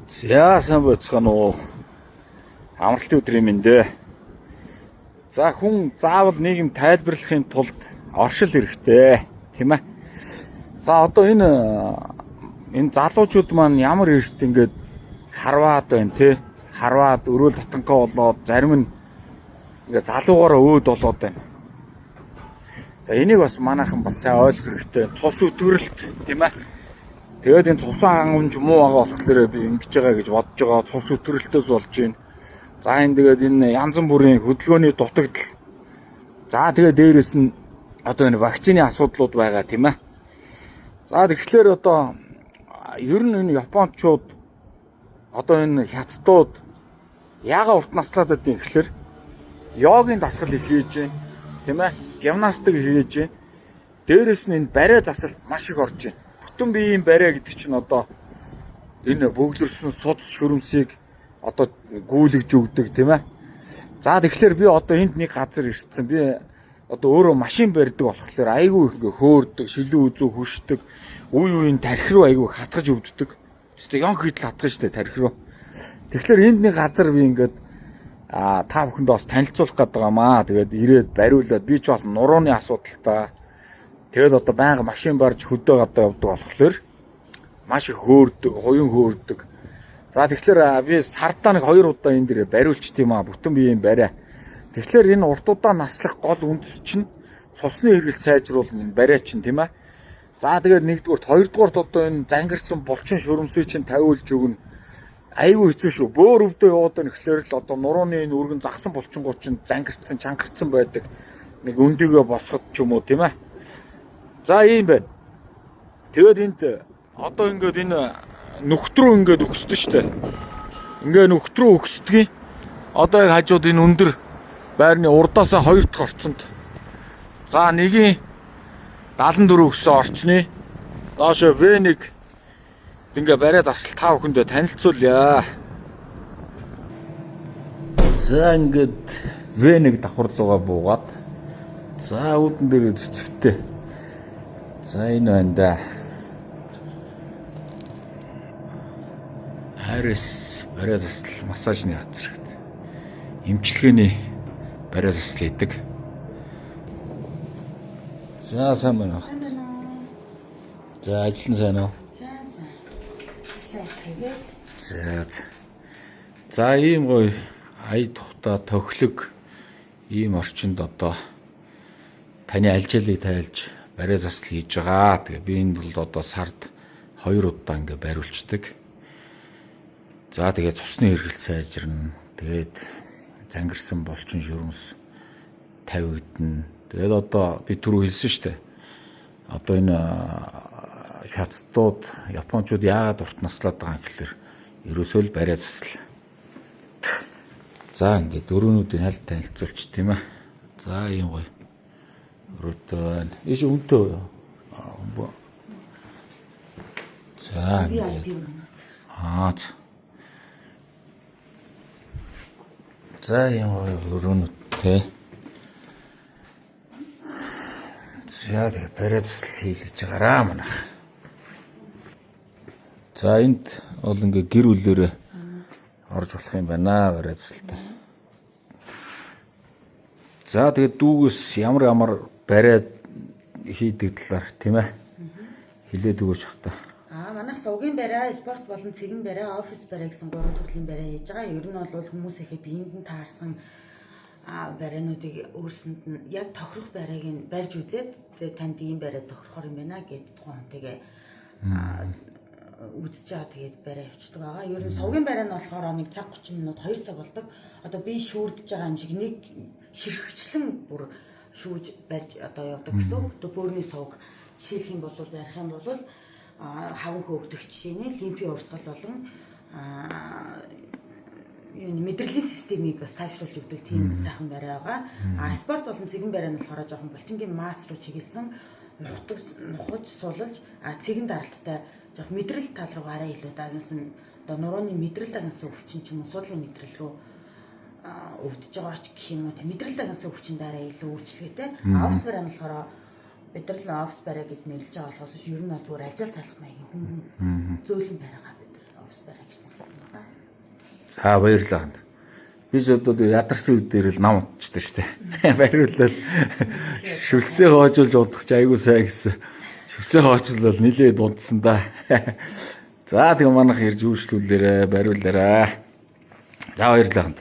За сайн байцгаана уу. Амралтын өдрийн мэнд ээ. За хүн заавал нийгэм тайлбарлахын тулд оршил хэрэгтэй, тийм ээ. За одоо энэ залуучууд маань ямар эрт ингээд харваад байна те. Харваад өрөөл татанхай болоод зарим нь ингээд залуугаараа өөд болоод байна. За энийг бас манайхан бас сайн ойлгох хэрэгтэй. Цус өтгөрөлт, тийм ээ. Тэгээд энэ цусан хангамж муу байгаа болохоор би ингэж байгаа гэж бодож байгаа. Цус өтгөрөлтөөс болж байна. За энэ тэгээд энэ янз бүрийн хөдөлгөөний дутагдал. За тэгээд дээрэс нь одоо энэ вакцины асуудлууд байгаа, тийм ээ. За тэгэхээр одоо ер нь энэ японочууд одоо энэ хятадууд яагаад урт наслаад байдгийг гэхэлэр йогийн дасгал их хийж байна, тийм ээ. Гимнастик хийж байна. Дээрэс нь энэ бариа засалт маш их орж байна. Бүтэн биеийн бариа гэдэг чинь одоо энэ бөглөрсөн судас шүрмсийг одоо гүйлгэж өгдөг, тийм ээ. За тэгэхээр би одоо энд нэг газар ирсэн. Би одоо өөрөө машин барьдаг болохоор айгүй их ингээ хөөрдөг, шилэн үзүү хөшдөг, үе үеийн тархи руу айгүй хатгаж өвддөг. Тэгвэл ён хийдэл хатгаж штэ тархи руу. Тэгэхээр энд нэг газар би ингээд та бүхэндээ бас танилцуулах гээд байгаа маа. Тэгээд ирээд бариулаад би ч бас нурууны асуудалтай. Тэгээд одоо байнга машин барьж хөдөө гадаа явдаг болохоор маш их хөөрдөг, хуян хөөрдөг. За тэгэхээр би сардаа нэг 2 удаа энэ дээрээ бариулчт юм аа, бүтэн биеийн бариа. Тэгэхээр энэ урт удаан наслах гол үндэс чинь цусны хэрэгэл сайжруулна энэ бариа чинь, тийм ээ. За тэгээд нэгдүгürt, хоёрдугаарт одоо энэ зангирсан булчин шүрмсийг чинь тавиулж өгнө. Айгүй хэцүү шүү. Бөөр өвдөө яваад байна гэхлээр л одоо нурууны энэ өргөн загсан булчингууд чинь зангирцсан, чангарцсан байдаг. Нэг өндөгөө босгод ч юм уу, тийм ээ. За ийм байна. Тэгээд энд одоо ингээд энэ нүхт рүү ингээд өгсдөн штэ. Ингээ нүхт рүү өгсдгийг одоо яг хажууд энэ өндөр байрны урдаасаа хоёр дахь орцонд. За нэгийн 74 гэсэн орцны доошо В1 ингээ бариа засал та бүхэндээ танилцуулъя. За ингээд В1 давхар руугаа буугаад за үүдэн дээр цэцэгтэй. За энэ байна да. Хайрс бариа засал массажны газар гэдэг. Эмчилгээний бариа засал хийдэг. За сайн байна уу? Сайн байна уу? За ажил нь сайн уу? Сайн сайн. Сайн. За. За ийм гоё ая тухтай тохилог ийм орчинд одоо таны алжаалыг тайлж бариа засал хийж байгаа. Тэгээ би энд бол одоо сард 2 удаа ингээ бариулцдаг. За тэгээ цусны хэрэгэл сайжирна. Тэгээд зангирсан булчин шүрмс тавигдана. Тэгээд одоо би түрүү хэлсэн шүү дээ. Одоо энэ хятадууд, японочууд яагаад урт наслаад байгаа юм гэхэлэр ерөөсөө л бариа засал. За ингээд өрөөнүүдийг хальт танилцуулчих, тийм ээ. За ийм гоё. Өрөөтэй байна. Иш үнэтэй юу? За ингээд. VIP өрөөнүүд. За ийм гоё өрөөнүүдтэй. За тэгээ бариа засал хийлгэж байгаараа манайх. За энд бол ингээ гэр бүлээрээ орж болох юм байна бариа засалтай. За тэгээд дүүгээс ямар ямар бариа хийдэг талаар, тийм ээ. Хилээд өгөөч хата. Манайх сувгийн бариа, спорт болон цэгэн бариа, офис бариа гэсэн гурван төрлийн бариа хийж байгаа. Ер нь бол хүмүүс ихэд биеинд нь таарсан бариануудыг өөрсөнд нь яг тохирох бариаг нь барьж үзээд тэгээд танд ийм бариа тохирохоор юм байна гэд тухайн хүнтэйгээ үзэж байгаа, тэгээд бариа явчихдаг байгаа. Ер нь сувгийн бариа нь болохоор 1 цаг 30 минут 2 цаг болдог. Одоо би шүүрдэж байгаа юм шиг нэг ширхэгчлэн бүр шүүж барьж одоо явдаг гэсэн үг. Одоо бөөрийн сувг жишээлх юм бол барих юм бол хаван хөөгдөх жишээний лимфийн урсгал болон юу мэдрэлийн системийг бас тайвшруулж өгдөг тийм сайхан бариа байгаа. Спорт болон цэгэн бариа нь болохоор жоохон булчингийн масс руу чиглэсэн нухдаг, нухаж сулалж цэгэн даралттай жоох мэдрэл тал руу арай илүү дагнасан одоо нурууны мэдрэл дагнасан өвчин ч юм уу суудлын мэдрэл рүү өвдөж байгаа ч гэх юм уу тийм мэдрэл дагнасан өвчнөд арай илүү үйлчлэгээтэй. Офис бариа нь болохоор бид нар л офис бариа гэж нэрлэж байгаа болохоос биш ер нь бол зүгээр ажил тайлах маягийн хүн зөөлөн бариагаа бид нар офис бариа гэж нэрлэсэн. За, баярлалаа. Би ч одоо ядарсан үед дээр л нам унтчихдээ штэ. Бариулал шүлсээ хоожуулж унтах чи айгуу сайн гэсэн. Шүлсээ хоожуулал нилээд унтсан да. За, тэгээ манайх ирж үйлчлүүлээрэ, бариулаарай. За, баярлалаа.